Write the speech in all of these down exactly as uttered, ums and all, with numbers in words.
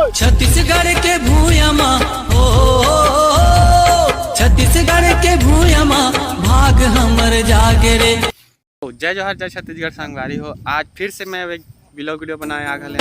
छत्तीसगढ़ के भूया मा, ओ, छत्तीसगढ़ के भूया मा, भाग हमर जागे रे। तो जय जोहार, जय छत्तीसगढ़ संगवारी हो। आज फिर से मैं एक vlog video बनाए आ Ghale.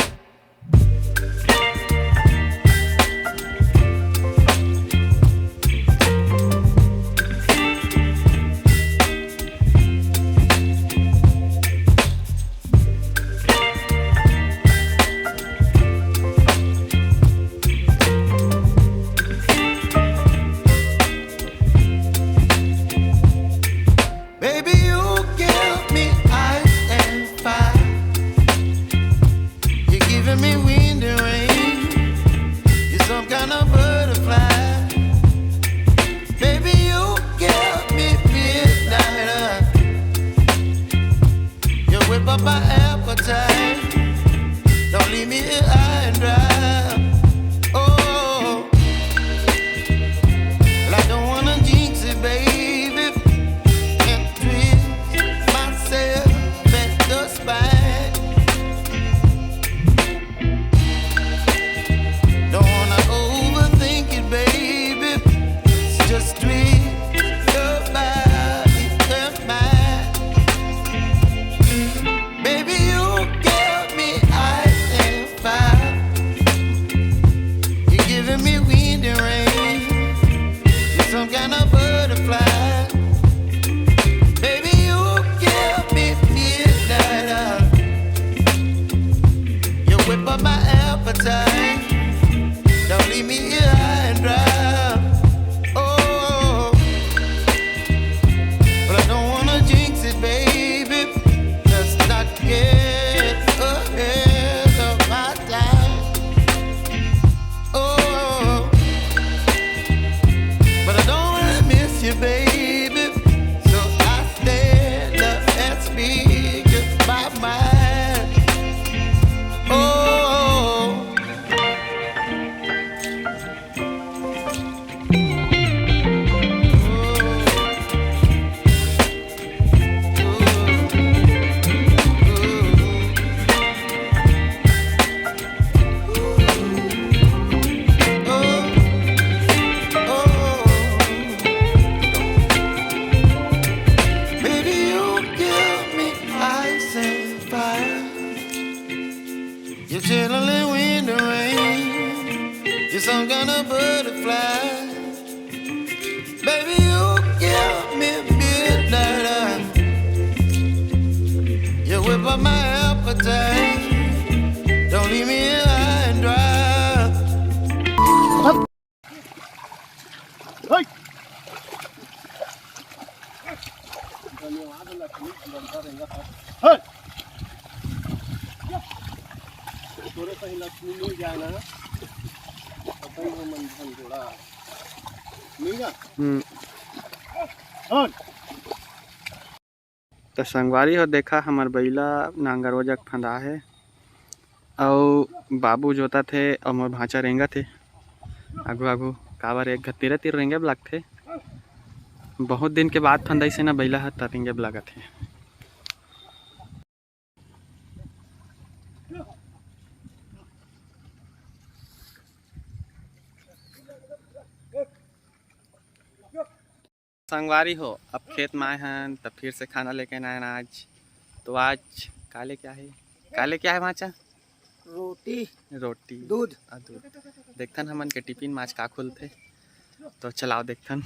Baby, you give me ice and fire. You're giving me wind and rain. You're some kind of butterfly. Baby, you give me midnight oil. You whip up my appetite. Don't leave me here high and dry. Oh, well, I don't wanna jinx it, baby, and twist myself at the spine. Don't wanna overthink it, baby. It's just twist your body and mine. Baby, you give me ice and fire. You're giving me wind and rain. You're some kind of butterfly. Baby, you give me midnight oil. You whip up my appetite. Don't leave me here high and dry. Oh, but I don't wanna jinx it, baby. Let's not get ahead of my time. Oh, but I don't wanna miss you, baby. So I stand up and speak just my mind. Oh. Baby, you give me ice and fire. You're chilling in the rain. You're some kind of butterfly. Baby, you give me midnight oil. You whip up my appetite. Don't leave me here high and dry. तोरे सही लक्ष्मी मिल जाए ना, तो कहीं हम मन धन जोड़ा। मिल जा। हम्म। तो संगवारी हो, देखा, हमर बइला नांगर ओ जग फंदा हे, अउ बाबू जोतत हे, अउ मोर भांचा रेंगत हे आगू आगू। काबर एक घर तीरे तीर रेंगे ब लगथे, बहुत दिन के बाद फंदाइस हे ना बइला ह, त रेंगे ब लगत हे। संगवारी हो, अब खेत में आए हन, तब फिर से खाना लेके आए हन आज। तो आज का लेके आए, का लेके आए भांचा? रोटी, रोटी, दूध। आ, दूध। देखथन हमन के टिफिन में आज का खुलथे, तो चलाओ देखथन।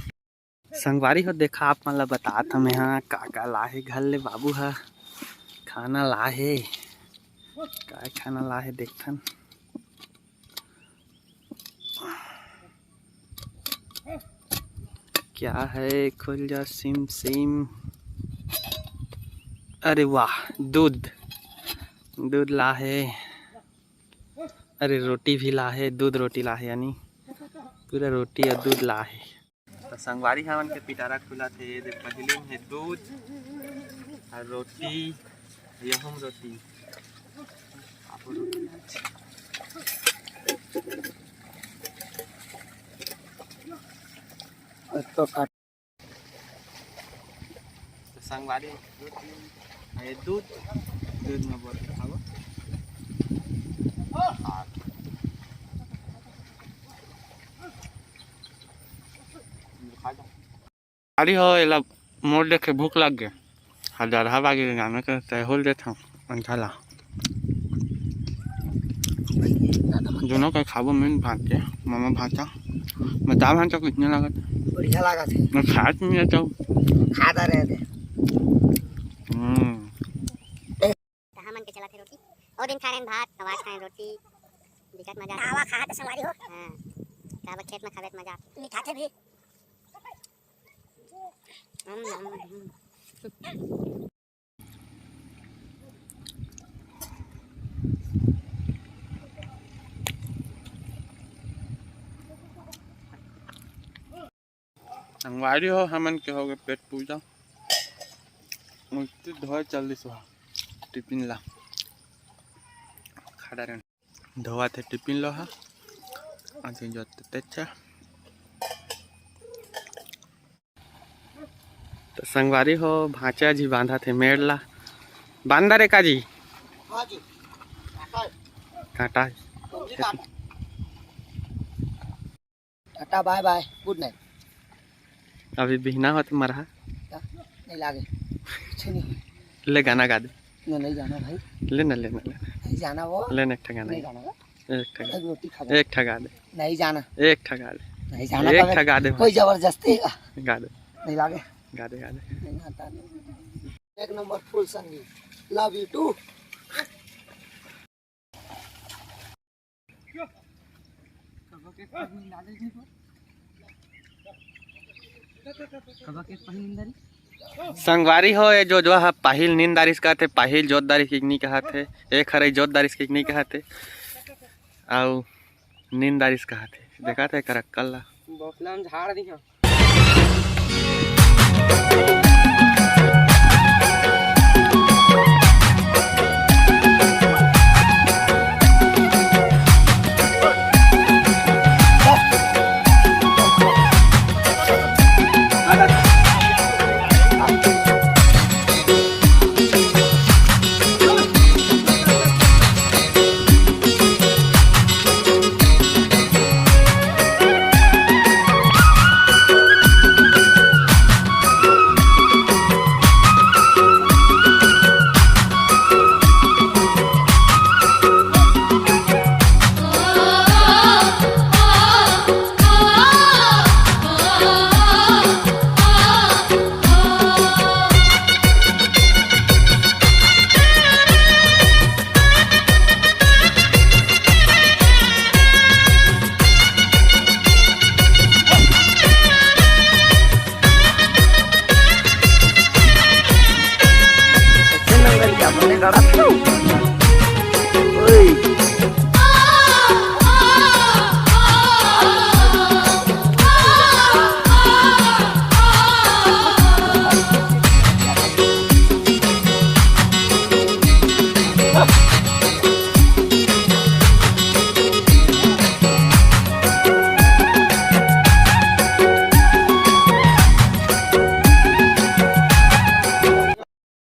संगवारी हो, देखा, आप मन ला बतात हमें हा का का लाहे घर ले बाबू हा। खाना लाहे, का खाना लाहे देखथन। क्या है, खुल जा सिम सिम। अरे वाह, दूध, दूध लाहे। अरे, रोटी भी लाहे, दूध रोटी लाहे, यानी पूरा रोटी अउ दूध लाहे। तो संगवारी हमन के पिटारा खुलत हे, दे पहली में हे दूध अउ रोटी, यहूं में रोटी। आपो रोटी। तो तो संगवारी, ये दूध, दूध में बोल खाओ। हाँ। अरे हो, एला मोर देखे भूख लग गे। हजारहा बागी के गाना के तय होल देथव अंठा ला। दोनों के खाबो, मैं भांचा, मामा भांचा। बता भांचा कितने लागत? बढ़िया लागत हे। मैं खात नहीं रहता हूँ। खाता रहते। हम्म। कहाँ मन के चला थे रोटी? ओ दिन खा रहे हैं भात, अब आज खाए हैं रोटी। दिक्कत मजा आता है। खावा खात संगवारी हो। हाँ। काबर खेत में खावे त मजा आता है। मिठाथे भी। हम्म, हम्म, हम्म। संगवारी हो, हमन के होगे पेट पूजा। मूर्ति धोए चल दिस, वहा टिफिन ला खड़ा रहन। धोवा थे टिफिन लोहा। अभी जो तेच्छा। तो संगवारी हो, भांचा जी बांधा थे मेड़ ला। बांधा रे का जी? हाँ जी। काटा है। काटा है। टाटा, बाय बाय, गुड नाइट। अभी बिहना होत मरहा। का? नहीं लागे। कुछ नहीं। ले गाना गा दे। नहीं, नहीं जाना भाई। ले ना, ले ना, ले ना। नहीं जाना वो। ले ना, एक ठा गाना। नहीं जाना वो। एक ठा गा। एक रोटी खा। एक ठा गा दे। नहीं जाना। एक ठा गा दे। नहीं जाना एक का। ठा गा दे। कोई जबरदस्ती का। गा दे। नहीं लागे। गा दे, गा दे। नहीं आता नहीं। एक नंबर फुल संगी। लव यू टू। संगवारी हो, ये जो जो ह पाहिल नींद दारिस कहथे, पाहिल जोत दारिस कि नहीं कहथे, एक हरई जोत दारिस कि नहीं कहथे, अउ नींद दारिस कहथे। देखा थे एकर अक्कल ला। बौखला में झाड़ दिहा।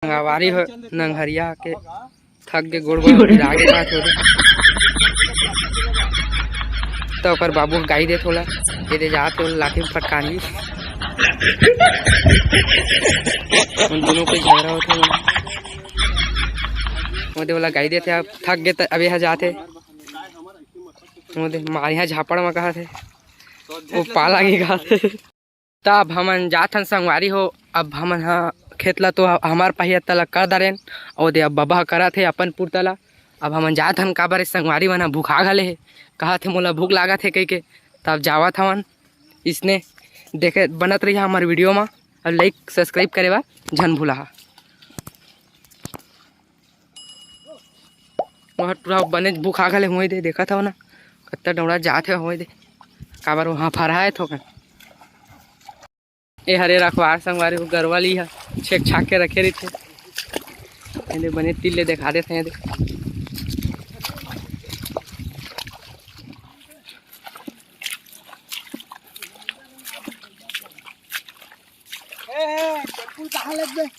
नंगवारी हो, नंगहरिया के थक गे, गोड़ गोड़ पिरा गे, का छोड़े। तो ओकर बाबू गाई देत होला, ये दे जात होला लाठी में फटकानी। उन दोनों के झगड़ा होत हे। वो दे वाला गाई देत हे, अब थक गे त अब यहाँ जात हे। वो दे मारिया झापड़ में कहा थे, वो पाला की कहा थे। त अब हमन जात हन संगवारी हो, अब हमन ह खेत ला तो हमार पहिया तला कर दरेन, ओ दे अब बबा ह करत हे अपन पुरता ला। अब हमन जात हन, काबर ए संगवारी मन ह भूखा घले हे, कहत हे मोला भूख लागत हे कहिके। त अब जावत हवन, इसने देखे बनत रहिहा हमर वीडियो म, अउ लाइक सब्सक्राइब करे बर झन भूलहा। वहाँ टूरा बने भूखा घले हुए दे, देखत हव ना, कत्ता डौड़ा जात हे हुए दे, काबर वहाँ फरहा हे थोकन। ए हरे रखवार संगवारी हो, गरवा ली ह, छेक छाक के रखे रहिथे। एदे बने तिल ले देखा देथे एदे।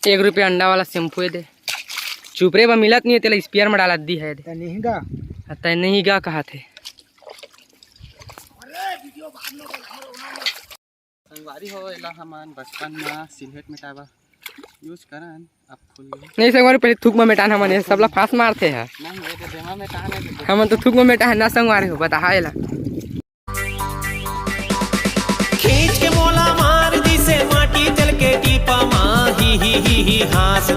एक रुपया अंडा वाला शैम्पू दे। चुपरे बा मिलत नहीं है, तेला स्पेयर में डालत दी है दे। तै नहीं गा। आ, तै नहीं गा कहा थे। संगवारी हो, एला हमन बचपन म सिलहेट मेटावा यूज करन, अब खुल गए। नहीं संगवारी, पहले थूक म मेटान हमन, ये सबला फांस मारथे ह। नहीं, ये तो देवा मेटान है, हमन तो थूक म मेटान ना संगवारी हो, बताहा एला। खींच के मोला मार दिसे माटी जल के टीपा मा, ही ही ही ही हाँस